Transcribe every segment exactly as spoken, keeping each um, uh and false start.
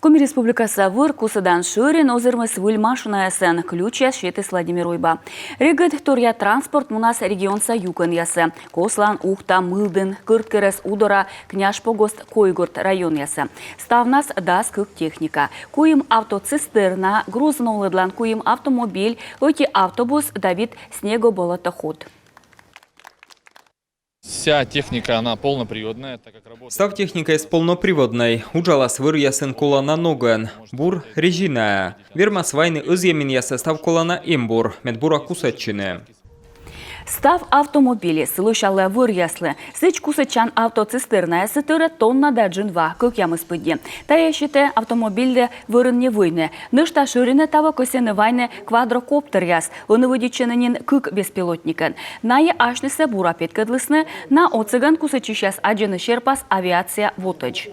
Коми Республикаса вӧр кусӧдан шӧрин озырмис выль машинаясӧн. Ключьяс сетіс Владимир Уйба. Регыд торъя транспорт мунас регионса юкӧнъясӧ: Кослан, Ухта, Мылдін, Кӧрткерӧс, Удора, Княжпогост, Койгорт районъясӧ. Ставнас дас кык техника: куим автоцистерна, груз новлӧдлан куим автомобиль, ӧти автобус да вит снегоболотоход. Вся техника, она полноприводная, так как работает. Став техникаыс полноприводнӧй, уджалас вӧръясын колана ногӧн. Бур резинаӧ. Вермас вайны ӧзйӧминъясӧ став колана эмбур, мед бура кусӧдчыны. Став автомобильыс лӧсялӧ вӧръяслы. Сідз, кусӧдчан автоцистернаясыс тӧрӧ тонна да джын ва кӧкъямыс пыдди. Тайӧ сетӧ автомобильлы вӧрын не вӧйны. Нӧшта шӧринӧ таво кӧсйӧны вайны квадрокоптеръяс. Ӧні вӧдитчӧны нин кык беспилотникӧн. Найӧ асьнысӧ бура петкӧдлісны. На отсӧгӧн кусӧдчысьяс аддзӧны серпас авиация вотӧдз.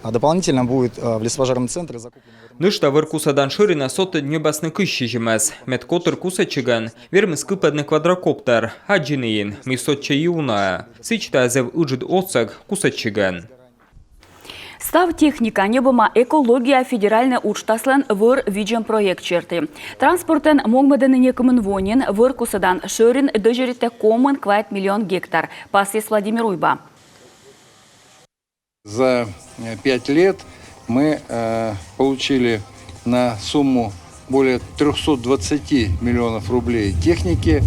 А дополнительно будет э, в леспожарном центре закуплено. Нӧшта вӧр кусӧдан шӧринӧ содтӧд ньӧбасны кызь сизимӧс. Мед котыр кусӧдчигӧн вермис кыпӧдны квадрокоптер. Аддзыны ин, мый сотчӧ и унаӧ. Сідз, тайӧ зэв ыджыд отсӧг кусӧдчигӧн. Став техника ньӧбӧма «Экология» федеральнӧй уджтаслӧн вӧр видзӧм проект серти. Транспортӧн могмӧдӧны некымын во нин. Вӧр кусӧдан шӧрин дӧзьӧритӧ комын квайт миллион гектар, пасйис Владимир Уйба. За э, пять лет мы э, получили на сумму более трёхсот двадцати миллионов рублей техники.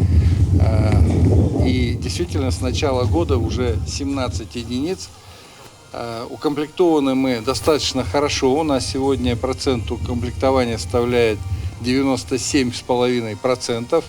Э, И действительно, с начала года уже семнадцать единиц. Э, Укомплектованы мы достаточно хорошо. У нас сегодня процент укомплектования составляет девяносто семь с половиной процентов.